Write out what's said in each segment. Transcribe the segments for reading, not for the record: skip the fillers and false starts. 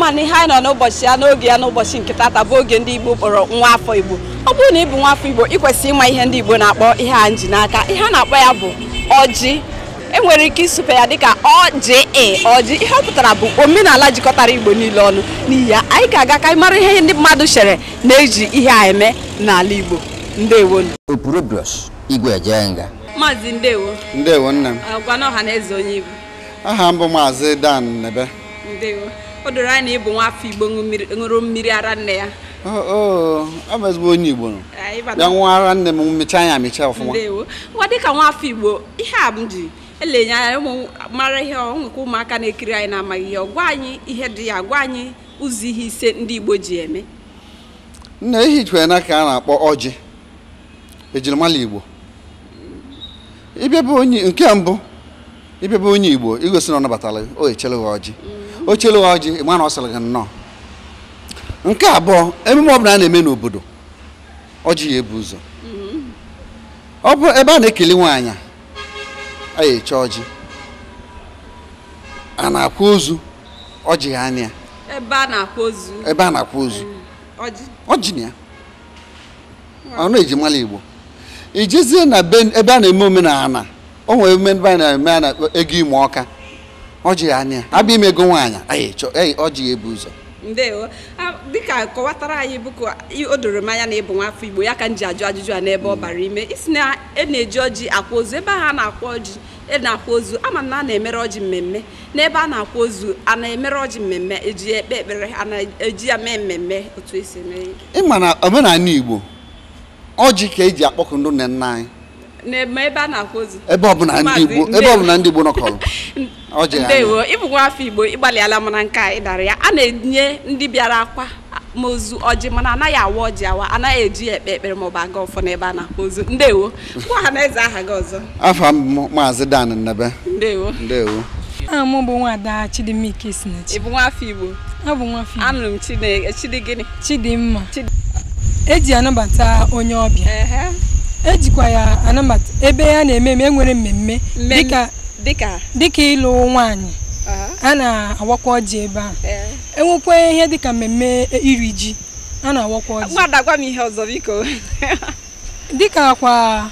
Ịma na ihe anyị nọ n'ụbọchị ya n'oge ya n'ụbọchị nke tata bụ oge ndị Igbo kpọrọ nwa afọ Igbo. Ọ bụrụ na ị bụ nwa afọ Igbo, ị kwesịrị ịma ihe ndị Igbo na-akpọ ihe a nji n'aka. Ihe a na-akpọ ya bụ ọjị. Enwere ike ịsụpe ya dịka ọjị, ọjị. Ihe ọ pụtara bụ omenala jikọtara Igbo niile ọnụ. N'ihi ya, anyị ga-aga ka anyị mara ihe ndị mmadụ chere na-eji ihe a eme n'ala Igbo. Ndewonu. Opurobios Igwe Ejenga. Maazị, ndewo. Ndewo, nne m. Gwa na ọha na eze onye Igbo. Aha m bụ Maazị Dan Nebe. Ndewo. O doro anya na ịbụ nwafọ Igbo ṅụrụ mmiri ara nne ya. Oo, ọ bụ ezigbo onye Igbo nọ. Anyị Bịa nwa ara nne m mechaa ya amịcha ọfụma. Ndewo. Ngwa, dịka nwafọ Igbo, ihe a m ji elenye anya ụmụ mara ihe ọ nwekwa, ụmụaka na-ekiri anyị na-amaghị ihe ọ. Gwa anyị ihe dị ya, gwa anyị ụzọ ihe ise ndị Igbo ji eme. Nna, ihe ichwe na ka a na-akpọ ọjị ejirimara Igbo. Ịbịa bụ onye nke mbụ, ịbịa bụ onye Igbo, igosi na ọ nabatara gị, o echere gị ọjị. O chere gị ọjị, ị ma na ọ sịrị gị nnọọ. Nke abụọ, emume ọbụla a na-eme n'obodo, ọjị ya ebu ụzọ. Ọ bụ ebe a na-ekele nwaanyị, a ya eche ọjị. A na-akwa ozu, ọjị ya anya. Ebe a na-akwa ozu? Ebe a na-akwa ozu. Ọjị. Ọjị na ya ọ na-eji mara Igbo. Ijezie na be ebe a na-eme omenala, o nwere emume ebe a na-eme a na-akpọ ego ime ọka, ọjị ya anya. Abịa ime ego nwaanyị, anyị chọ ọjị ya ebu ụzọ. Ndewo. Dịka kọwatara anyị bụ ka o doro m anya na ịbụ nwafọ Igbo, ya ka m ji ajụ ajụjụ a n'ebe ọ bara ime isi na e na-eji ọjị akwa ozu. Ebe ahụ a na-akwa ọjị, e na-akwa ozu, ama m na a na-emere ọjị mmemme n'ebe a na-akwa ozu. A na-emere ọjị mmemme, eji ya ekpe ekpere, a na-eji ya mee mmemme otu esi eme? Ịma na omenala Igbo, ọjị ka eji akpọkụ ndị nne nna anyị. N'ebe ebe a na-akwa ozu? Ebe ọbụla ndị Maazị, Igbo, ebe ndewo. ọbụla ndị Igbo nọkọrọ, ọjị ya anya. Ndewo. Ịbụ nwafọ Igbo, ịgbalịala m na nke a ịdara ya. A na-enye ndị bịara akwa mozu ọjị, mana anaghị awa ọjị awa, anaghị eji ya ekpe ekpere maọbụ aga ọfọ n'ebe a na-akwa ozu. Ndewo. Gwa ha na eze aha gị ọzọ. Afa m bụ Maazị Dan Nnebe. Ndewo. Ndewo. Aha m bụ Nwada Chidimma Ikesinachi. Ị bụ nwafọ Igbo? Abụ nwafọ Igbo. Anụrụ m Chine Chidi gịnị? Chidimma. Chidi. Eji anabata onye ọbịa. Ejikwa ya anabata ebe a na-eme eme enwere mmemme dịka dịka dịka ịlụ nwaanyị. A na-awakwa ọjị ebe ahụ. Enwekwa ihe dịka mmemme iri ji, a na-awakwa ọjị. Nwada, gwa m ihe ọzọ, biko. Dịka kwa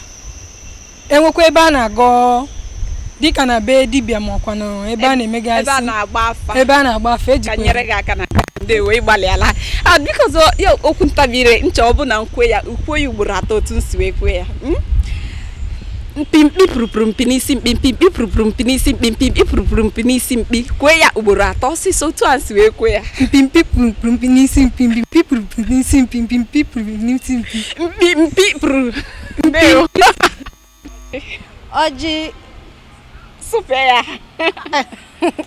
enwekwa ebe a na-agọ, dịka na be dibịa ma ọkwa na ebe a na-emegasị ebe a na-agba afa. Ebe a na-agba afa, ka ejikwa nyere gị aka na. Ndewo, ịgbalịala. A biko ọzọ ya, okwu ntabire ncha ọ bụ na nkwe ya ukwuo ya ugboro atọ otu m si wee kwe ya. Mpi mkpi pụrụpụrụ mpi n'isi mkpi, mpi mkpi pụrụpụrụ mpi n'isi mkpi, mpi mkpi pụrụpụrụ mpi n'isi mkpi. Kwee ya ugboro atọ ọsịsọ otu a m si wee kwe ya. Mpi mpi pụrụpụrụ mpi n'isi mpi, mpi mpi pụrụpụrụ n'isi mpi, mpi mpi pụrụpụrụ n'isi mpi. Mpi mpi pụrụ. Ndewo. Ọjị. Sụpee ya,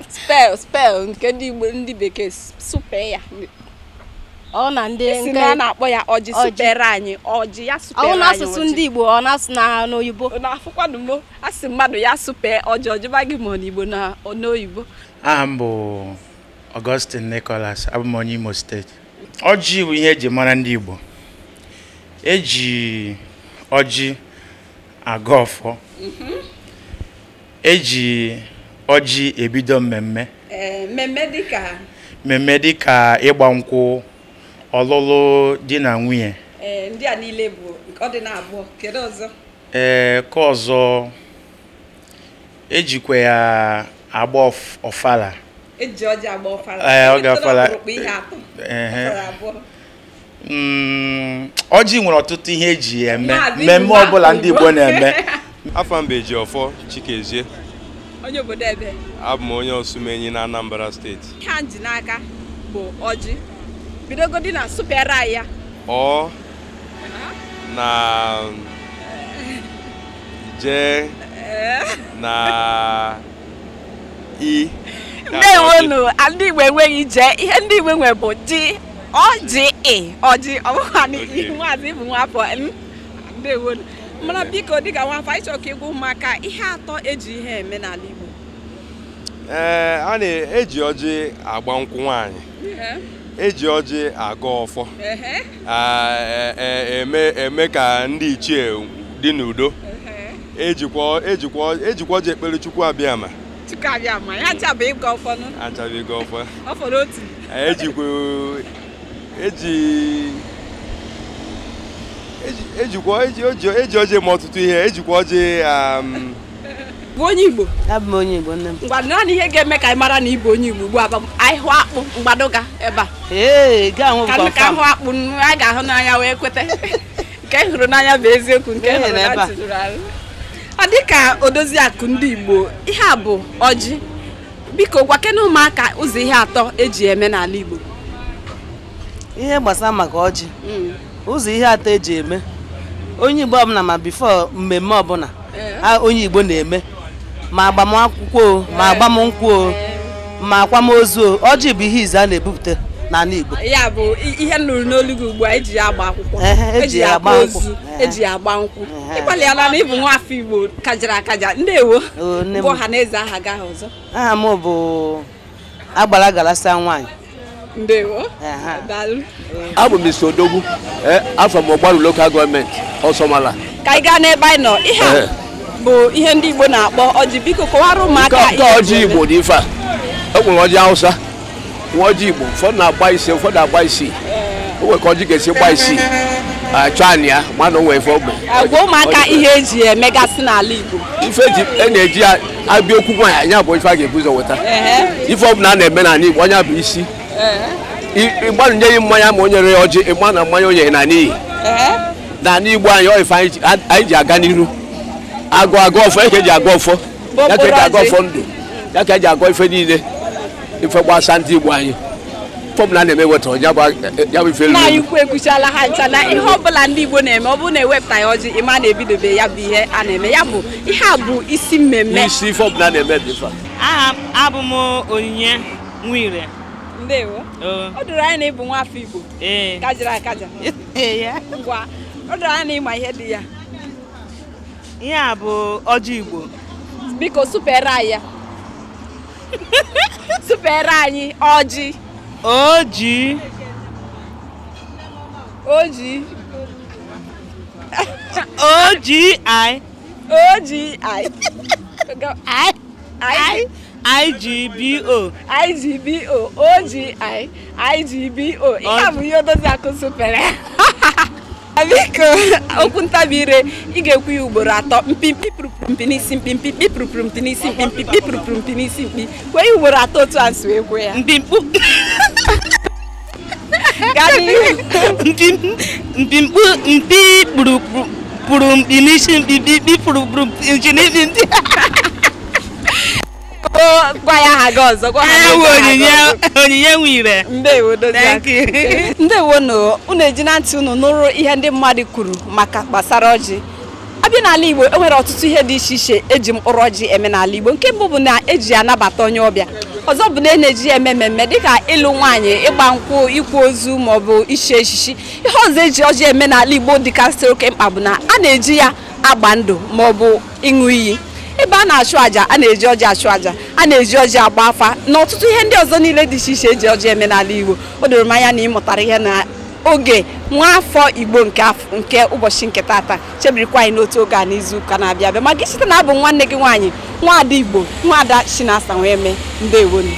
spell, spell nke ndị Igbo, ndị bekee, sụpee ya. Ọ na ndị si nke na a na-akpọ ya ọjị. Ọjị. Sụpere anyị ọjị ya. Ọ Sụpere anyị n'asụsụ ọjị. Ndị Igbo, ọ na-asụ na n'oyibo. Na-afụkwanụ m asị mmadụ ya sụpee ọjị, ọjịba gị ma ọ n'Igbo na n'oyibo. Aha m bụ Augustine Nicholas, abụ m onye Imo Steeti. Ọjị bụ ihe eji mara ndị Igbo. Eji ọjị agọ ọfọ. Eji ọjị ebido mmemme. Ee, mmemme dịka? Mmemme dịka ịgba nkwụ, ọlụlụ di na nwunye. Ee, ndị a niile bụ ọ dị na abụọ. Kedu ọzọ? Ee, ka ọzọ, ejikwa ya agba ọfala. Eji ọjị agba ọfala? Ee, ọ ga-afala. Ọkpụrụkpụ ihe atọ. Ehe. Ọfala abụọ. Ọjị nwere ọtụtụ ihe eji ya eme. Maazị Mmemme Igbo ọbụla ndị Igbo na-eme. Afọ mba Ejiọfọ Chikezie. Onye obodo ebe? Abụ m onye Osumenyi na Anambra Steeti. Ihe a ji n'aka bụ ọjị. Bidogodi na sụpịara anyị ya. Ọ na je na i. Ndewonu. Ndị Igbo enweghị je. Ihe ndị Igbo nwe bụ ji, ọjị, ị ọjị, ọ bụkwa Okay. nwaazị bụ nwafọ m. Ndewonu. Mana biko, dịka nwafọ, anyị chọrọ ka ịgwa ụmụaka ihe atọ eji ihe eme n'ala Igbo. Ee, a na-eji ọjị agba nkwụ nwaanyị, eji ọjị agọ ọfọ, eme ka ndị ichie dị n'udo, ejikwa ọjị ekpere Chukwu abịa ma Chukwu abịa ma ya ncha bụ ịgọ ọfọ nụ. Achabigo ọfọ. Ọ fọrọ otu. Ejikwa eji ejikwa eji ọjị eme ọtụtụ ihe. Ejikwa ọjị Bụ onye Igbo? Abụ m onye Igbo, nne m. Ngwa, naanị ihe ga-eme ka anyị mara na ị bụ onye Igbo ugbu a bụ anyị hụ akpụ mgbadoga ebe a. Ee, gaa hụ. Ka ka hụ akpụ a ga-ahụ n'anya wee kweta. Nke hụrụ n'anya bụ eziokwu, nke hụrụ na tụrụ arụ. Ọ dị ka odozi akụ ndị Igbo, ihe a bụ ọjị. Biko gwakena ụmụaka ụzọ ihe atọ eji eme n'ala Igbo. Ihe gbasara maka ọjị, ụzọ ihe atọ eji eme. Onye Igbo ọbụla, ma before mmemme ọbụla onye Igbo na-eme, ma agbamakwụkwọ, ma agbamnkwụ, ma akwamozu, ọjị bụ ihe ize a na-ebupụta n'ala Igbo. Ya bụ ihe nụrụ n'olu gị ugbu a, eji ya agba akwụkwọ, eji ya agba ozu, eji ya agba nkwụ. Ịgbalịala na ịbụ nwaafọ Igbo kajara akaja. Ndewo. Bụ ọha na eze, aha gị ọzọ? Aha m bụ Agbara Galasa nwaanyị. Ndewo. Daalụ. Abụ m Mr. Odogwu, afọ m Ogbaru Local Government, Ọsọmala. Ka anyị gaa n'ebe anyị nọ. Ihe a bụ ihe ndị Igbo na-akpọ ọjị. Biko kọwara ụmụaka. Nke ọjị Igbo dị ife a. E nwere ọjị Hausa, nwa ọjị Igbo, ụfọdụ na-agba ise, ụfọdụ na-agba isii. O nwere ka ọjị ga-esi gba isii, achọ anị ya ma na o nwere ife ogbe. Gwa ụmụaka ihe eji emegasị n'ala Igbo. Ife eji e na-eji ya abịa okwu nwaanyị, anya bụ ife a ga-ebu ụzọ weta. Ife ọbụla a na-eme n'ala Igbo, onye bụ isi. Ịgbanụ nye ya mmanya ma o nyere ya ọjị, ịgba na mmanya o nyere na n'iyi. N'ala Igbo anyị, ọ ife anyị ji aga n'iru. Agụ agụ ọfọ, ya ka eji agụ ọfọ, ya ka eji agụ ọfọ ndụ, ya ka eji agụ ife niile, ife gbasa ndị Igbo anyị. Ife ọbụla na-eme weta ya bụ ife elu. Na anyị kwu ekwuchala ha ncha na ihe ọbụla ndị Igbo na-eme, ọ bụrụ na ewepụta ya ọjị, ịma na-ebidobe ya bụ ihe a na-eme. Ya bụ ihe a bụ isi mmemme. Isi ife ọbụla na-eme dị ife. Aha abụ m Onyinye Nwire. Ndewo. O doro anya na ịbụ nwaafọ Igbo. Kajara akaja. Ngwa, o doro anya na ịma ihe dị ya. Ihe a bụ ọjị Igbo. Biko supere anyị ya. Supere anyị ọjị. Oji. Oji. O-G-I. O-G-I. I. I. I-G-B-O. I-G-B-O. O-G-I. I-G-B-O. Ihe a bụ ihe odozi akụ supere. Biko okwu ntabi ire, ị ga-ekwu ya ugboro atọ. Mpimpi pụrụpụrụ mpi n'isi mpimpi kpipụrụpụrụ mpi n'isi mpimpi kpipụrụpụrụ mpi n'isi mkpi. Kwee ya ugboro atọ otu a si wee kwee ya. Mpimkpu. Gaa n'ihu. Mpimkpu mpi kpụrụpụrụ mpi n'isi mkpi kpipụrụpụrụ mpi n'isi mpi. Gwa ya aha gị ọzọ. Gwa ha Onyinye Nwire. Ndewo. Ndewo nụ. Unu eji na ntị unu nụrụ ihe ndị mmadụ kwuru maka gbasara ọjị. Abịa n'ala Igbo, e nwere ọtụtụ ihe dị iche iche eji mkpụrụ ọjị eme n'ala Igbo. Nke mbụ bụ na eji ya anabata onye ọbịa. Ọzọ bụ na na-eji ya eme mmemme dịka ịlụ nwaanyị, ịgba nkwụ, ikwu ozu maọbụ ichi echichi. Ihe ọzọ eji ọjị eme n'ala Igbo dịkasịrị oke mkpa bụ na a na-eji ya agba ndụ maọbụ ịṅụ iyi. Ebe a na-achụ àjà, a na-eji ọjị achụ àjà, a na-eji ọjị agba afa na ọtụtụ ihe ndị ọzọ niile dị iche iche eji ọjị eme n'ala Igbo. O doro m anya na ị mụtara ihe na oge nwaafọ Igbo nke ụbọchị nke tata. Chebirikwa anyị n'otu oge a n'izu ụka na-abịa abịa. Ma gị site na abụ nwanne gị nwaanyị, nwaada Igbo, nwaada Chinasa Nweme. Ndewonu.